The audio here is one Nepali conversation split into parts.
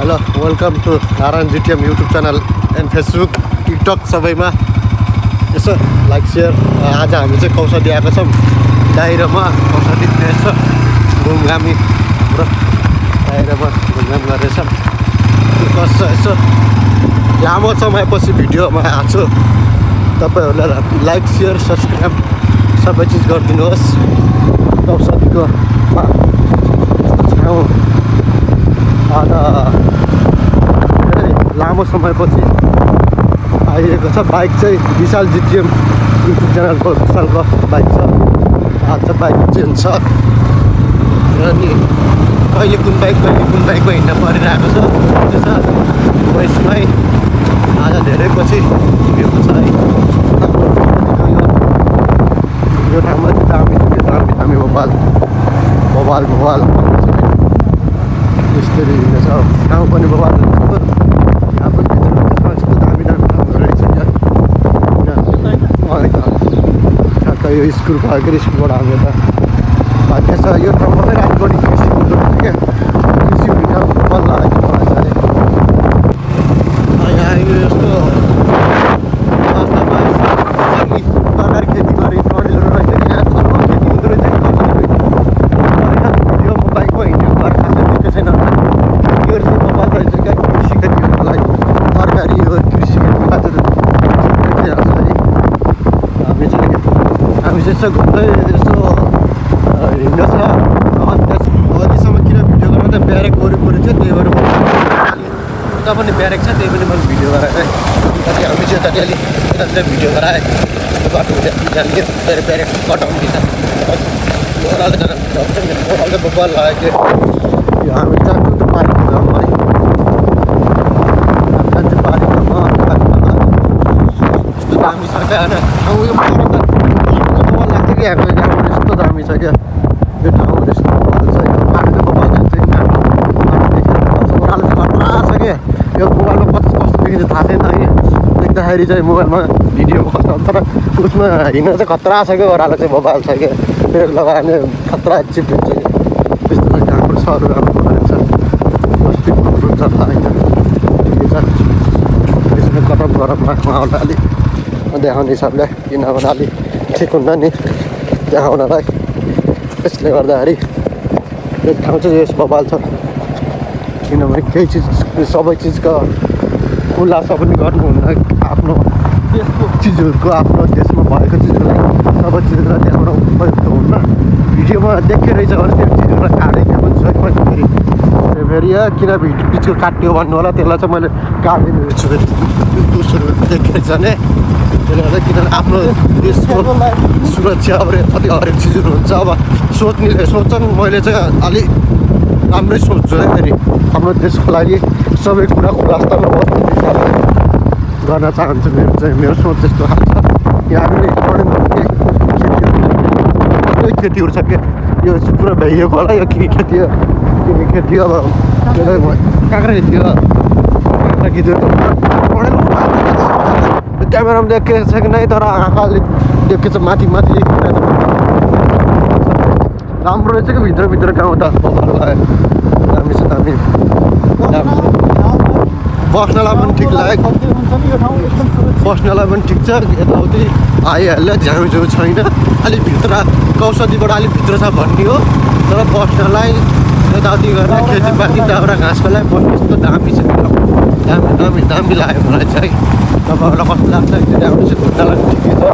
Hello welcome to Narayan GTM YouTube channel and Facebook TikTok सबैमा यसो लाइक सेयर। आज हामी चाहिँ कौसाडी आएको छौँ दाइरोमा। कौसाडी रहेछ घुमघामी हाम्रो दाइरोमा घुमघाम गरेछ। कस्तो यसो लामो समयपछि भिडियोमा आएको छु। तपाईँहरूलाई लाइक सेयर सब्सक्राइब सबै चिज गरिदिनुहोस्। कौसाडीको ठाउँ आज लामो समयपछि आइएको छ। बाइक चाहिँ विशाल जिटिएम युट्युब च्यानलको विशालको बाइक छ। आज चाहिँ बाइक चेन्ज छ र नि कहिले कुन बाइकमा हिँड्न परिरहेको छ। त्यसो वयसमै आज धेरै पछि पुगेको छ है। यो ठाउँमा चाहिँ दामी बबाल यसरी हिँड्छ। ठाउँ पनि बबाल यहाँ पनि यस्तो दामी ठाउँहरू रहेछ। ठ्याक्क यो स्कुलको अगाडि स्कुलबाट हामी त भाग्य छ। यो ठाउँमा चाहिँ रातभरि कृषि हुँदो रहेछ क्या। कृषि हुने ठाउँ बल लागेको मलाई चाहिँ यहाँ यो यस्तो तरकारी खेती गरी टोडलहरू रहेछ कि यहाँ खेती हुँदो रहेछ कि भिडियोमा बाइकमा हिँड्ने घर खासै देखेको छैन। यो चाहिँ बबाल रहेछ क्या। कृषि खेतीहरूको लागि तरकारी हो कृषि खेती खाँचो हामी चाहिँ यसो घुम्दै यसो हिँड्नु छ। अहिलेसम्म किन भिडियो गरेर त ब्यारेक वरिपरि थियो, त्यही भएर उता पनि ब्यारेक छ, त्यही पनि मैले भिडियो गराएँ। कति हामी चाहिँ यता अलि यतातिर भिडियो गराएँ। बाटो जाने ब्यारेक कटाउनु दिन्छ। ओह्रालो चाहिँ बबाल लाग्यो। यो हामी जान्छु त पार्किङ ठाउँमा है। जान्छु पार्किङ ठाउँमा यस्तो दामी छ क्या। होइन ठाउँ यो बबाल लाग्छ कि यहाँको यस्तो दामी छ क्या। यो ठाउँहरू यस्तो बबाल छ। यो बाटो बबाल जान्छ कि ओह्रालो चाहिँ खतरा छ क्या। यो मोबाइलमा कस्तो देखिन्छ थाहा छैन कि देख्दाखेरि चाहिँ मोबाइलमा भिडियो तर उसमा हिँड्न चाहिँ खतरा छ क्या। ओह्रालो चाहिँ बबाल छ क्या। ब्रेक लगायो भने खतरा चिप्लिन्छ कि त्यस्तो खालको हाम्रो सहरहरू राम्रो भएको छ। प्लास्टिकहरू छ होइन ठिकै छ। यसमा कटअप गरेर उहाँहरूलाई अलिक देखाउने हिसाबले किनभने अलिक ठिक हुन्न नि देखाउनलाई। त्यसले गर्दाखेरि यो ठाउँ चाहिँ यस बबाल छ। किनभने केही चिज सबै चिजको खुलासा पनि गर्नुहुन्न। आफ्नो देशको चिजहरूको आफ्नो देशमा भएको चिजहरूलाई सबै चिजलाई देखाउन उपयुक्त हुन्न। भिडियोमा देखेको रहेछ भने त्यो चिजहरूलाई काटेको पनि छ फेरि फेरि किन बिचको काट्यो भन्नु होला। त्यसलाई चाहिँ मैले काटिदिनु रहेछु फेरि दोस्रो देखेको रहेछ भने। त्यसले गर्दा किनभने आफ्नो देशको सुरक्षा अब कति हरेक चिजहरू हुन्छ। अब सोच्छन् मैले चाहिँ अलिक राम्रै सोच्छु है। फेरि हाम्रो देशको लागि सबै कुरा खुलास्तामा बस्ने हिसाबले गर्न चाहन्छु। मेरो सोच त्यस्तो खालको छ। यहाँ पनि खेतीहरू छ क्या। यो पुरा भ्याइएको होला। यो के खेती हो के खेती अब काँक्रा खेती हो। काँक्रा खेती क्यामेरामा देखेको छ कि नै तर आँखाले देखेको छ माथि राम्रो रहेछ कि भित्र गाउँ त बबाल लाग्यो। दामी छ दामी बस्नलाई पनि ठिक लाग्यो। बस्नलाई पनि ठिक छ। यताउति आइहाल्यो झ्याउ छैन। अलिक भित्र कौसाडीबाट अलिक भित्र छ भन्ने हो। तर बस्नलाई यताउति गरेर खेतीपाती दाउरा घाँसको लागि बस्नु यस्तो दामी छ। दामी लाग्यो मलाई चाहिँ। तपाईँहरूलाई कस्तो लाग्छ त्यो आउनु चाहिँ घुम्नलाई पनि ठिकै छ।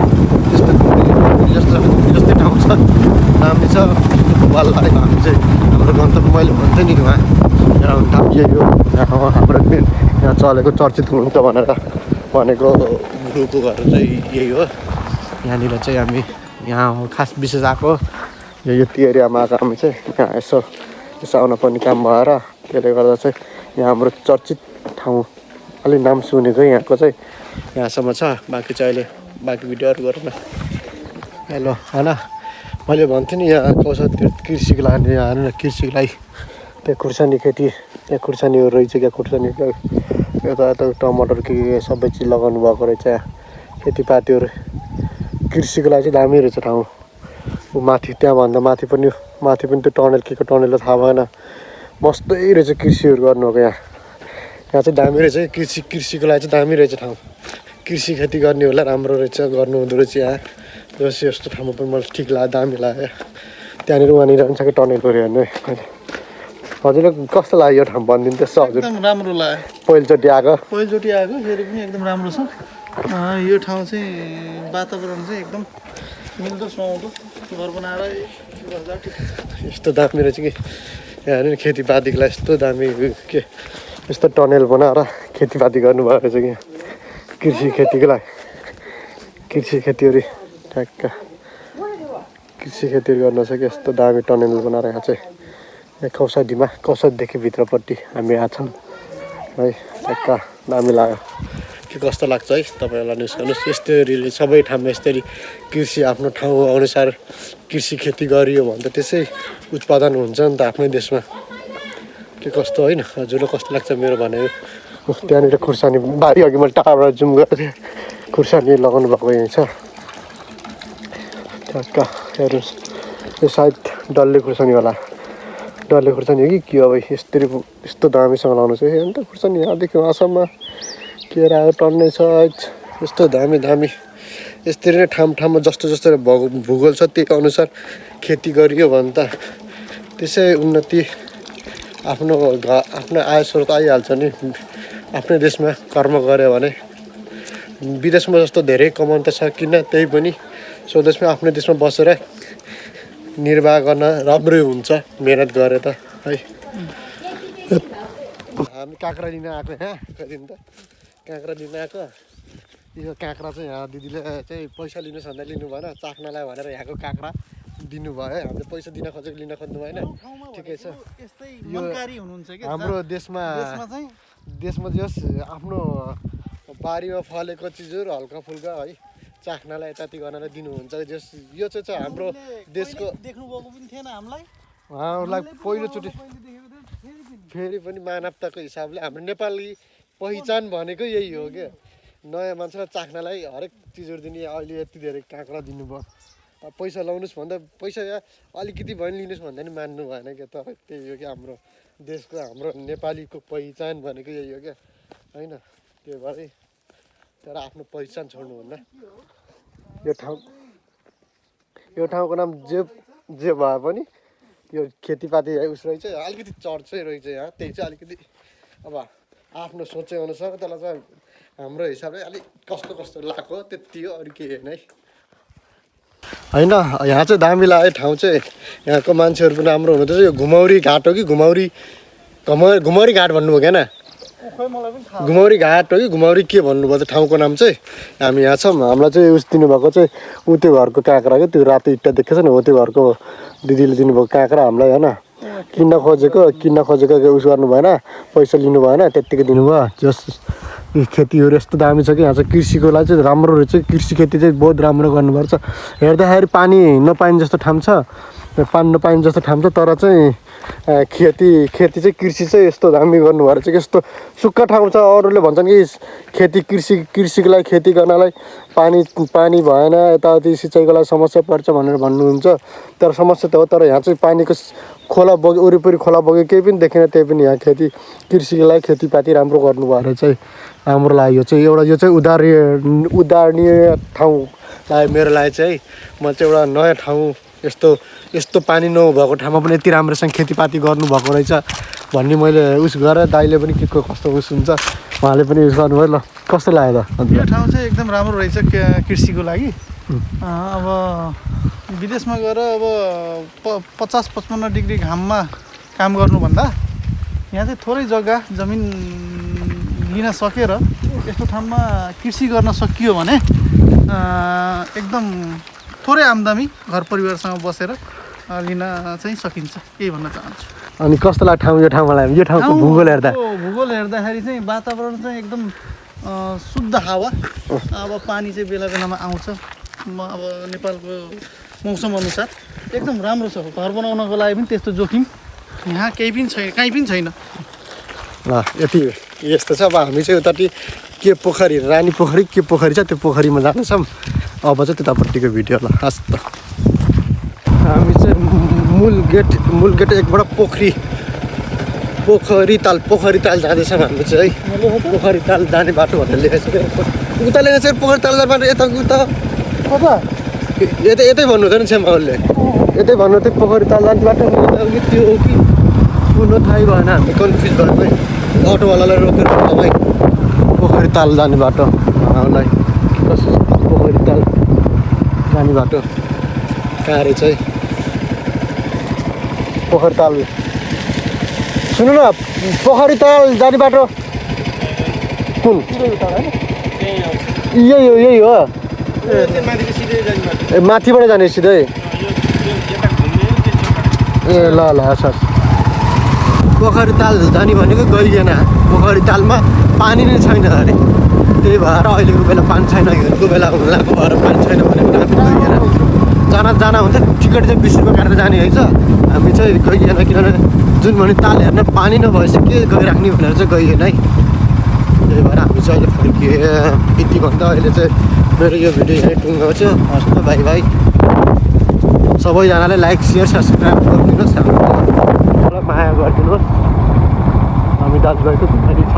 जस्तै ठाउँ छ दामी छ। बबाल लाग्यो। हामी चाहिँ हाम्रो गन्तव्य मैले भन्थेँ नि उहाँ ठाउँ यही हो। हाम्रो मेन यहाँ चलेको चर्चित हुन्छ भनेको गुरुको घर चाहिँ यही हो। यहाँनिर चाहिँ हामी यहाँ खास विशेष आएको यति एरियामा आएको हामी चाहिँ यहाँ यसो आउन पर्ने काम भएर। त्यसले गर्दा चाहिँ यहाँ हाम्रो चर्चित ठाउँ अलिक नाम सुनेको यहाँको चाहिँ यहाँसम्म छ। बाँकी चाहिँ अहिले बाँकी भिडियोहरू गरौँ न। हेलो होइन मैले भन्थेँ नि यहाँ कौसाडी कृषिको लागि यहाँ कृषिको लागि त्यहाँ खुर्सानी खेती त्यहाँ खुर्सानीहरू रहेछ क्या। खुर्सानी यता टमाटर के सबै चिज लगाउनु भएको रहेछ। खेतीपातीहरू कृषिको लागि चाहिँ दामी रहेछ ठाउँ। माथि त्यहाँभन्दा माथि पनि त्यो टनल के को टनल थाहा भएन। मस्तै रहेछ कृषिहरू गर्नुको यहाँ। यहाँ चाहिँ दामी रहेछ कृषिको लागि चाहिँ दामी रहेछ ठाउँ कृषि खेती गर्ने होला राम्रो रहेछ गर्नु हुँदो रहेछ यहाँ जस यस्तो ठाउँमा पनि मलाई ठिक लाग्यो दामी लाग्यो त्यहाँनिर वहाँनिर पनि छ कि टनेलहरू हेर्नु हजुरलाई कस्तो लाग्यो यो ठाउँ भनिदिनु त्यसो हजुर एकदम राम्रो लाग्यो पहिलोचोटि आएको फेरि पनि एकदम राम्रो छ यो ठाउँ चाहिँ वातावरण चाहिँ एकदम मिल्दो सुहाउँदो घर बनाएर गर्दा ठिक छ यस्तो दामी रहेछ कि यहाँ खेतीपातीको लागि यस्तो दामी के यस्तो टनेल बनाएर खेतीपाती गर्नुभएको रहेछ कि कृषि खेतीको लागि कृषि खेतीहरू ठ्याक्क कृषि खेतीहरू गर्नु छ कि यस्तो दामी टनेल बनाएर यहाँ चाहिँ यहाँ कौसादीदेखि भित्रपट्टि हामी आएको छौँ है ठ्याक्क दामी लाग्यो के कस्तो लाग्छ है तपाईँहरूलाई न्युज गर्नुहोस् यस्तरी सबै ठाउँमा यस्तरी कृषि आफ्नो ठाउँ अनुसार कृषि खेती गरियो भने त त्यसै उत्पादन हुन्छ नि त आफ्नै देशमा के कस्तो होइन हजुरलाई कस्तो लाग्छ मेरो भनेको त्यहाँनिर खुर्सानी बारी अघि मैले टाढाबाट जुम गरेको थिएँ खुर्सानी लगाउनु भएको यहीँ छ ठ्याक्क हेर्नुहोस् यो सायद डल्ले खुर्सानी होला डल्ले खुर्सानी हो कि के हो अब यस्तो दामीसँग लाउनु छ अन्त खुर्सानी यहाँदेखि वहाँसम्म केराहरू टन्नै छ यस्तो दामी यसरी नै ठाउँमा जस्तो भूगोल छ त्यही अनुसार खेती गरियो भने त त्यसै उन्नति आफ्नो आय स्रोत आइहाल्छ नि आफ्नै देशमा कर्म गऱ्यो भने विदेशमा जस्तो धेरै कमाउनु त सकिन्न त्यही पनि स्वदेशमा आफ्नै देशमा बसेर निर्वाह गर्न राम्रै हुन्छ मेहनत गरे त है हामी काँक्रा लिन आएको यहाँ कहिलेदेखि त काँक्रा लिन आएको यो काँक्रा चाहिँ यहाँ दिदीले चाहिँ पैसा लिनुहोस् भन्दा लिनु भएन चाख्नलाई भनेर यहाँको काँक्रा दिनुभयो है हामीले पैसा दिन खोजेको लिन खोज्नु भएन ठिकै छ यो हाम्रो देशमा जस आफ्नो बारीमा फलेको चिजहरू हल्का फुल्का है चाख्नलाई यताति गर्नलाई दिनुहुन्छ जस यो चाहिँ हाम्रो देशको देख्नुभएको पनि थिएन हामीलाई उहाँहरूलाई पहिलोचोटि फेरि पनि मानवताको हिसाबले हाम्रो नेपाली पहिचान भनेको यही हो क्या नयाँ मान्छेलाई चाख्नलाई हरेक चिजहरू दिने अहिले यति धेरै काँक्रा दिनुभयो पैसा लाउनुहोस् भन्दा पैसा अलिकति भयो भने लिनुहोस् भन्दा नि मान्नु भएन क्या त त्यही हो कि हाम्रो देशको हाम्रो नेपालीको पहिचान भनेको यही हो क्या होइन त्यो भएर तर आफ्नो पहिचान छोड्नुहुन्न यो ठाउँको नाम जे भए पनि यो खेतीपाती उस रहेछ अलिकति चर्चै रहेछ यहाँ त्यही चाहिँ अलिकति अब आफ्नो सोचे अनुसार त्यसलाई चाहिँ हाम्रो हिसाबले अलिक कस्तो लाग्यो त्यति हो अरू केही होइन यहाँ चाहिँ दामी लाग्यो ठाउँ चाहिँ यहाँको मान्छेहरू पनि राम्रो हुनुहुँदैछ यो घुमौरी घाट हो कि घुमौरी घाट भन्नुभयो क्या घुमौरी घाट हो कि घुमौरी के भन्नुभयो त ठाउँको नाम चाहिँ हामी यहाँ छौँ हामीलाई चाहिँ उस दिनुभएको चाहिँ ऊ त्यो घरको काँक्रा क्या त्यो रातो इट्टा देखेको छ नि हो त्यो घरको दिदीले दिनुभएको काँक्रा हामीलाई होइन किन्न खोजेको उस गर्नु भएन पैसा लिनु भएन त्यत्तिकै दिनुभयो जस खेतीहरू यस्तो दामी छ कि यहाँ चाहिँ कृषिको लागि चाहिँ राम्रो रहेछ कृषि खेती चाहिँ बहुत राम्रो गर्नुपर्छ हेर्दाखेरि पानी नपाइने जस्तो ठाउँ छ तर चाहिँ खेती चाहिँ कृषि चाहिँ यस्तो दामी गर्नुभएको रहेछ कि यस्तो सुक्खा ठाउँ छ अरूले भन्छन् कि कृषिको लागि खेती गर्नलाई पानी भएन यताउति सिँचाइको लागि समस्या पर्छ भनेर भन्नुहुन्छ तर समस्या त हो तर यहाँ चाहिँ पानीको खोला बग्यो वरिपरि खोला बग्यो केही पनि देखिन त्यही पनि यहाँ कृषिको लागि खेतीपाती राम्रो गर्नुभयो रहेछ हाम्रो लागि यो चाहिँ उदाहरणीय ठाउँ लाग्यो मेरो लागि चाहिँ म चाहिँ एउटा नयाँ ठाउँ यस्तो पानी नभएको ठाउँमा पनि यति राम्रोसँग खेतीपाती गर्नुभएको रहेछ भन्ने मैले उस गरेर दाइले पनि के कस्तो उस हुन्छ उहाँले पनि उस गर्नुभयो ल कस्तो लाग्यो त यो ठाउँ चाहिँ एकदम राम्रो रहेछ कृषिको लागि अब विदेशमा गएर अब 50-55 डिग्री घाममा काम गर्नुभन्दा यहाँ चाहिँ थोरै जग्गा जमिन लिन सकेर यस्तो ठाउँमा कृषि गर्न सकियो भने एकदम थोरै आम्दानी घर परिवारसँग बसेर लिन चाहिँ सकिन्छ यही भन्न चाहन्छु अनि कस्तो लाग्यो ठाउँ यो ठाउँलाई यो ठाउँको भूगोल हेर्दाखेरि चाहिँ वातावरण चाहिँ एकदम शुद्ध हावा अब पानी चाहिँ बेला बेलामा आउँछ अब नेपालको मौसम अनुसार एकदम राम्रो छ घर बनाउनको लागि पनि त्यस्तो जोखिम यहाँ केही पनि छैन ल यति यस्तो छ अब हामी चाहिँ उतापट्टि के पोखरी रानी पोखरी के पोखरी छ त्यो पोखरीमा जाँदैछौँ अब चाहिँ त्यतापट्टिको भिडियो ल हस् त हामी चाहिँ मूल गेट एकबाट पोखरी ताल जाँदैछौँ हामी चाहिँ है पोखरी ताल जाने बाटो भनेर लेखेको छ उता लेखेको छ पोखरी ताल जाने बाटो यता उता कता यतै भन्नु हुँदैन छेमाहरूले यतै भन्नु थियो पोखरी ताल जाने बाटो कि त्यो हो कि कुन थाहै भएन हामी कन्फ्युज भयो है अटोवालालाई रोकेर है पोखरी ताल जाने बाटो उहाँलाई पोखरी ताल जाने बाटो कहाँ रहेछ है पोखरी ताल सुन्नु न पोखरी ताल जाने बाटो कुन यही हो ए माथिबाट जाने सिधै ए ल हस् पोखरी ताल जाने भनेको गइएन पोखरी तालमा पानी नै छैन अरे त्यही भएर अहिलेको बेला पानी छैन हिउँदको बेला हुलाको भएर पानी छैन भनेको हामी गइएन जाना हुन्छ टिकट चाहिँ 20 रुपियाँ काटेर जाने है हामी चाहिँ गइएन किनभने जुन भने ताल हेर्न पानी नभएपछि के गइराख्ने भनेर चाहिँ गइएन है त्यही भएर हामी चाहिँ अहिले फर्किए यति भन्दा अहिले चाहिँ मेरो यो भिडियो यहीँ टुङ्गाउँछु हस् त भाइ सबैजनाले लाइक सेयर सब्सक्राइब गरिदिनुहोस् हामीलाई माया गरिदिनुहोस् हामी दाजुभाइको खुट्टी छ